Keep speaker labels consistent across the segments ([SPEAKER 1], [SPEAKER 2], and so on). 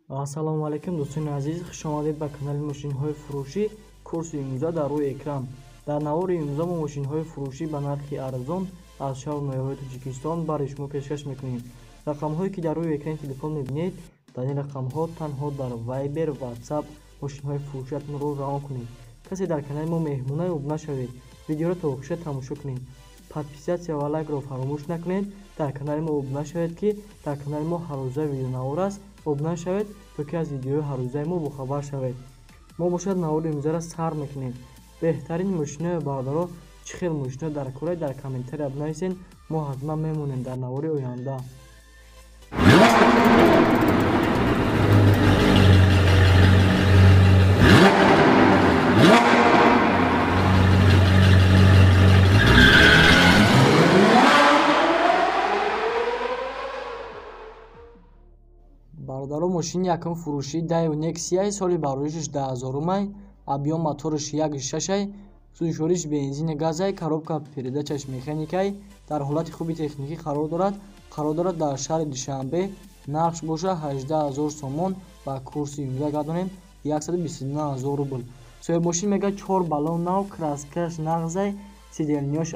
[SPEAKER 1] Ассалому алайкум дӯстони азиз, хуш омадед ба канали мошинҳои фурӯшӣ. Курси имрӯза дар рӯи экран. Дар навори имрӯза мо мошинҳои фурӯшӣ ба нархи арзон аз шаҳру ноҳияҳои Тоҷикистон барои шумо пешкаш мекунем. Рақамҳое ки дар рӯи экрани телефон мебинед, дар ин рақамҳо танҳо дар Viber, WhatsApp мошинҳои фурӯшиатонро равон кунед. Касе дар канали мо меҳмонай, обуна шавед. Видеоро то охиша тамошо кунед. Подписаться ва лайкро фаромӯш накунед. Дар канали мо обуна шавед, ки дар канали мо ҳаррӯза видеонавор аст. Обуна шавед, то ки аз видеои ҳаррӯзаи мо бохабар шавед. Мо бошад навори имрӯзаро сар мекунем. Беҳтарин мошинои бародаро, чӣ хел мошино дар кора, дар комментария бинависед, мо ҳатман мемонем дар навори оянда. Бародаро, мошини якум фурӯшии Daewoo Nexia соли бароишиш 2000-ай, объём мотораш 1.6-ай, сӯзишвориш бензини газай, коробка передачаш механикай, дар ҳолати хуби техникӣ қарор дорад. Қарор дорад дар шаҳри Душанбе. Нархш боша 18 000 сомон, ба курси имрӯза гардонем 129 000 рубл. Соҳибмошин мегӯяд 4 баллон нав, краскаш нағзай, сиденьяш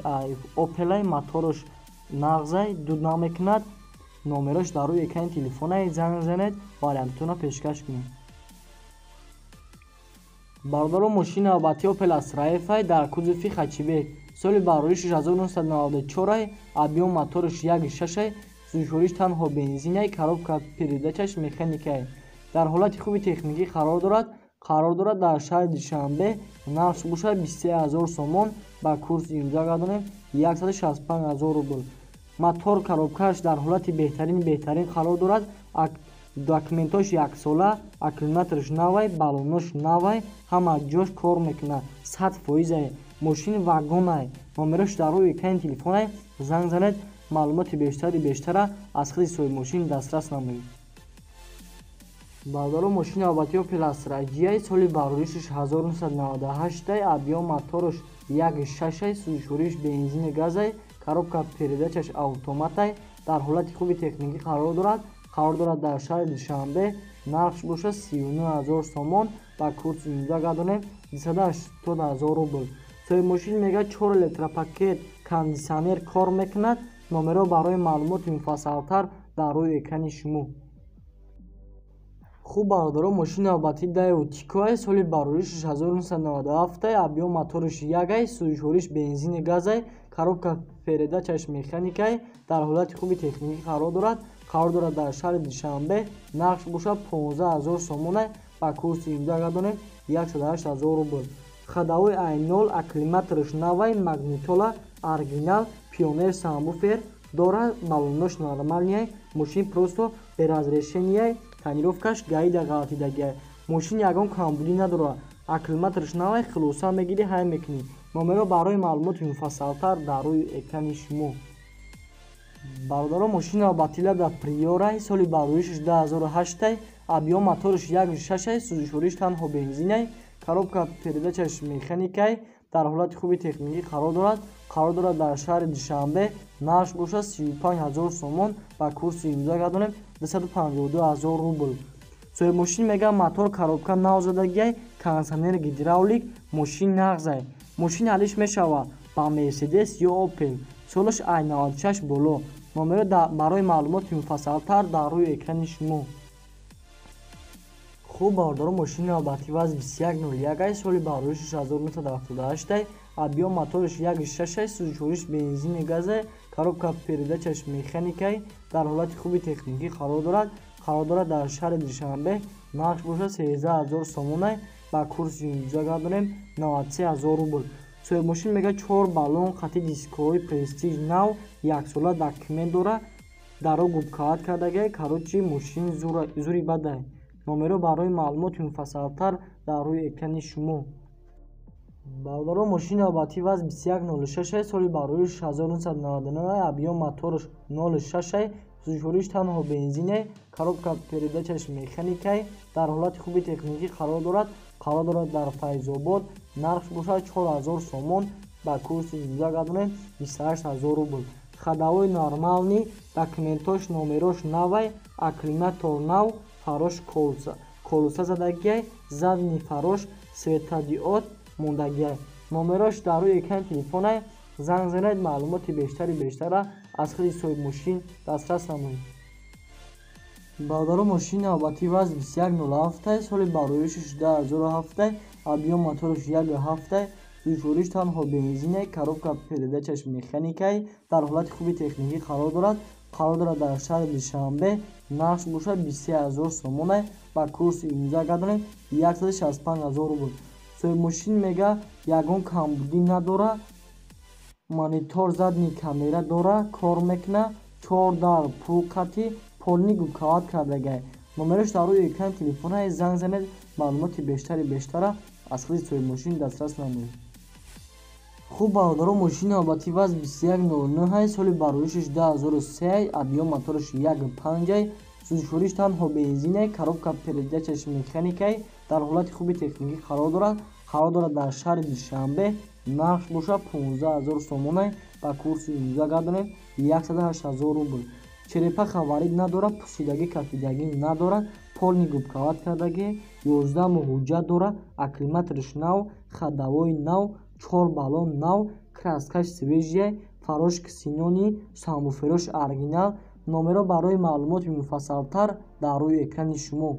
[SPEAKER 1] Opel-ай, мотораш нағзай, дуд намекунад. Номерош дар рӯи экрани телефонай, занг занед, вариантатонро пешкаш кунед. Бародаро, мошини навбатии Opel Astra F дар кузови хэтчбек, соли бароишиш 1994-ай, объём мотораш 1.6-ай, сӯзишвориш танҳо бензинай, коробка передачаш механикай, дар ҳолати хуби техникӣ қарор дорад. Қарор дорад дар шаҳри Душанбе. Нархш бошад 23 000 сомон, ба курси имрӯза гардонем 165 000 рубл. Мотор, коробкааш дар ҳолати беҳтарини беҳтарин қарор дорад. Документош яксола, аккумулятораш навай, баллонош навай, ҳама ҷош кор мекунад, 100%-ай. Мошин вагонай. Номерош дар рӯи экрани телефонай, занг занед, маълумоти бештари бештара аз худи соҳибмошин дастрас намоед. Бародаро, мошини навбатии Opel Astra G соли бароришиш 1998-ай, объём мотораш 1.6-ай, сӯзишвориш бензини газай, коробка передачаш автоматай, дар ҳолати хуби техникӣ қарор дорад. Қарор дорад дар шаҳри Душанбе. Нархш бошад 39 000 сомон, ба курси имрӯза гардонем 280 000 рубл. Соҳибмошин мегӯяд 4 электропакет, кондитсионер кор мекунад. Номеро барои маълумоти муфассалтар дар рӯи экрани шумо. Хуб бародаро, мошини навбатии Daewoo Tico соли бароришиш 1997-ай, объём мотораш 1-ай, сӯзишвориш бензини газай, коробка передачаш механикай, дар ҳолати хуби техникӣ қарор дорад. Қарор дорад дар шаҳри Душанбе. Нархш бошад 15 000 сомонай, ба курси имрӯза гардонем 108 000 рубл. Ходовой ай нол, аккумулятораш навай, магнитола оригинал, Пионер сабвуфер дорад, баллонош нормальный, мошин просто без разрешения, тонировкаш гаида ғалтидагиай. Мошин ягон камбудӣ надорад, аккумулятораш навай, хулоса мегирӣ, ҳай мекунӣ. Номеро барои маълумоти муфассалтар дар рӯи экрани шумо. Бародаро, мошини навбатии Лада Приорай соли бароишиш 2008-ай, объём мотораш 1.6-ай, сӯзишвориш танҳо бензинай, коробка передачаш механикай, дар ҳолати хуби техникӣ қарор дорад. Қарор дорад дар шаҳри Душанбе. Нархш бошад 35 000 сомон, ба курси имрӯза гардонем 252 000 рубл. Соҳибмошин мегӯяд мотор, коробка нав задагиай, кондитсионер гидравлик, мошин нағзай. Мошин алиш мешавад ба Мерседес ё Opel. Солаш ай 96 боло. Номеро барои маълумоти муфассалтар дар рӯи экрани шумо. Хуб бародаро, мошини навбатии ВАЗ 2101-ай, соли бароишиш 1978-ай, объём мотораш 1.6-ай, сӯзишвориш бензини газай, коробка передачаш механикай, дар ҳолати хуби техникӣ қарор дорад. Қарор дорад дар шаҳри Душанбе. Нархш бошад 13 000 сомонай, ба курси имрӯза гардонем 93 000 рубл. Соҳибмошин мегӯяд 4 баллон қати дискҳои Престиж нав, яксола документ дорад, даро губкават кардагиай, короче мошин зури бадай. Номеро барои маълумоти муфассалтар дар рӯи экрани шумо. Бародаро, мошини навбатии ВАЗ 2106-ай, соли бароишиш 1999-ай, объём мотораш 0.6-ай, сӯзишвориш танҳо бензинай, коробка передачаш механикай, дар ҳолати хуби техникӣ қарор дорад. Қарор дорад дар Файзобод. Нархш бошад 4000 сомон, ба курси имрӯза гардонем 28 000 рубл. Ходовой нормальный, документош номерош навай, аккумулятор нав, Фарош колеса задагиай, задний фарош светодиод мондагиай. Номерош дар рӯи экрани телефонай, занг занед, маълумоти бештари бештара аз худи соҳибмошин дастрас намоед. Бародаро, мошини навбатӣ ВАЗ 2107, соли бароиши 2007, объём мотораш 1,7, сӯзишвориш танҳо бензинай, коробка передачаш механикай, дар ҳолати хуби техникӣ қарор дорад. Қарор дорад дар шаҳри Душанбе, нархш бошад 23 000 сомонай, ба курси имрӯза гардонем 165 000 рубл. Соҳибмошин мега, ягон камбудӣ надора, монитор, задний камера дора, кор мекуна, чор дар пул қатӣ, полный губковать кардагай. Номерош дар рӯи экрани телефонай, занг занед, маълумоти бештари бештара аз худи соҳибмошин дастрас намоед. Хуб, бародаро, мошини навбатӣ ВАЗ 2109, соли бароишиш 2003, объём мотораш 1,5, сӯзишвориш танҳо бензинай, коробка передачаш механикай, дар ҳолати хуби техникӣ қарор дорад. Қарор дорад дар шаҳри Душанбе, нархш бошад 15 000 сомонай, ба курси имрӯза гардонем 108 000 рубл. Черепаха варид надорад, пусидагӣ, кафидагӣ надорад, полный губковать кардагӣ, 11 моҳ ҳуҷҷат дорад, аккумулятораш нав, ходовой нав, чор баллон нав, краскаш свежий, фарош ксенони, сабвуферош оригинал. Номеро барои маълумоти муфассалтар дар рӯи экрани шумо.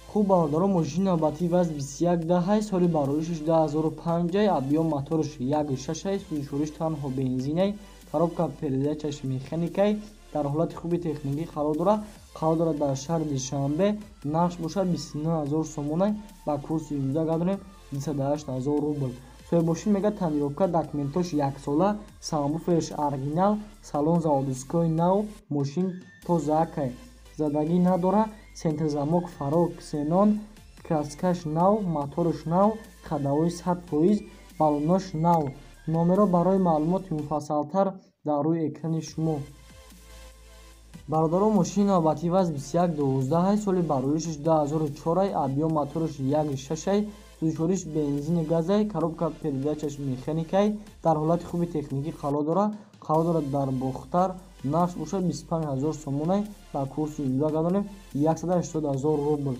[SPEAKER 1] Хуб, бародаро, мошини навбатӣ ВАЗ 2110, соли бароишиш 2005, объём мотораш 1,6, сӯзишвориш танҳо бензинай, коробка передачаш механикай, дар ҳолати хуби техникӣ қарор дорад. Қарор дорад дар шаҳри Душанбе, нархш бошад 29 000 сомонай, ба курси имрӯза гардонем 208 000 рубл. Соҳибмошин мегӯяд, тонировка, документош яксола, сабвуферш оригинал, салон заводской нав, мошин тозаакай, задагӣ надорад, центрзамок, фаро ксенон, краскаш нав, мотораш нав, ходовой 100%, баллонош нав. Номеро барои маълумоти муфассалтар дар рӯи экрани шумо. Бародаро, мошини навбатӣ ВАЗ 2112, соли бароишиш 2004, объём мотораш 1,6, сӯзишвориш бензини газай, коробка передачаш механикай, дар ҳолати хуби техникӣ қарор дорад. Қарор дорад дар Бохтар, нархш бошад 25 000 сомонай, ба курси имрӯза гардонем 180 000 рубл.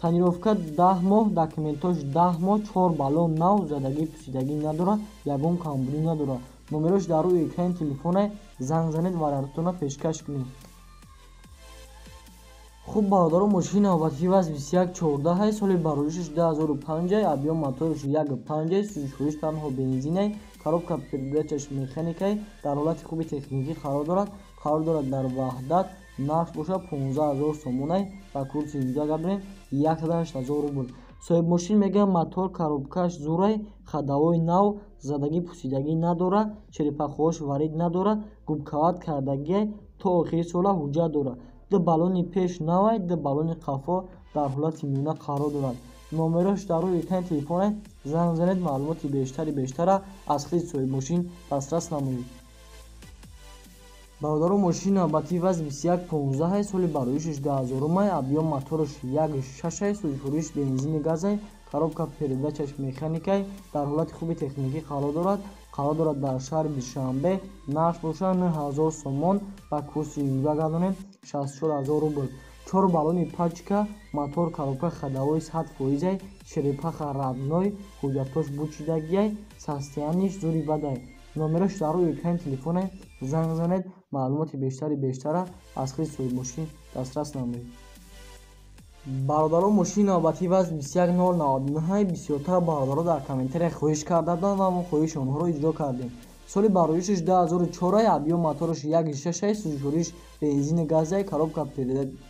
[SPEAKER 1] Тонировка 10 моҳ, документош 10 моҳ, чор баллон нав, задагӣ, пусидагӣ надорад, ягон камбудӣ надорад. Номерош дар рӯи экрани телефонай, занг занед, вариантатонро пешкаш кунед. Хуб, бародаро, мошини навбатӣ ВАЗ 2114, соли бароишиш 2005, объём мотораш 1,5, сӯзишвориш танҳо бензинай, коробка передачаш механикай, дар ҳолати хуби техникӣ қарор дорад. Қарор дорад дар Ваҳдат, нарх бошад 15 000 сомонай, ба курси имрӯза гардонем 108 000 рубл. Соҳибмошин мегӯяд, мотор, коробкаш зурай, ходовой нав, задагӣ, пусидагӣ надорад, черепахаҳош варид надорад, губковать кардагиай, то охири сола ҳуҷҷат дорад, ду баллони пеш навай, ду баллони қафо дар ҳолати миёна қарор дорад. Номерош дар рӯи экрани телефонай, занг занед, маълумоти бештари бештара аз худи соҳибмошин дастрас намоед. Бародаро, мошини навбатӣ ВАЗ 2115, соли бароишиш 2000, объём мотораш 1,6, сӯзишвориш бензини газай, коробка передачаш механикай, дар ҳолати хуби техникӣ қарор дорад. Қарор дорад дар шаҳри Душанбе, нарх бошад 9000 сомон, ба курси имрӯза гардонем 64 000 рубл. Чор баллони пачка, мотор, коробка, ходовой 100%, черепаха родной, ҳуҷҷатош бучидагиай, состояниш зури бадай. Номерош дар рӯи экрани телефоне, занг занед, маълумоти бештари бештара аз худи соҳибмошин дастрас намоед. Бародаро, мошини навбатӣ ВАЗ 21099, бисёртар бародаро дар комментария хоҳиш карда буданд ва мо хоҳиши онҳоро иҷро кардем. Соли бароишиш 2004, объём мотораш 1,6, сӯзишвориш бензини газай, коробка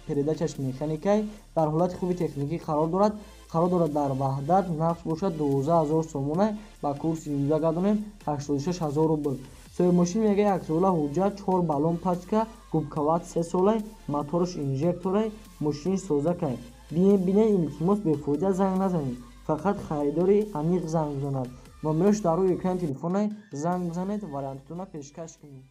[SPEAKER 1] передачаш механикай, дар ҳолати хуби техникӣ қарор дорад. Қарор дорад дар Ваҳдат, нарх бошад 12 000 сомонай, ба курси имрӯза гардонем 86 000 рубл. Соҳибмошин мегӯяд, яксола ҳуҷҷат, чор баллон пачка, губковать сесолай, мотораш инжекторай, мошини созакай. Бинед, илтимос, бефоида занг назанед, фақат харидори аниқ занг бизанад. Номерош дар рӯи экрани телефонай, занг бизанед, вариантатонро пешкаш кунед.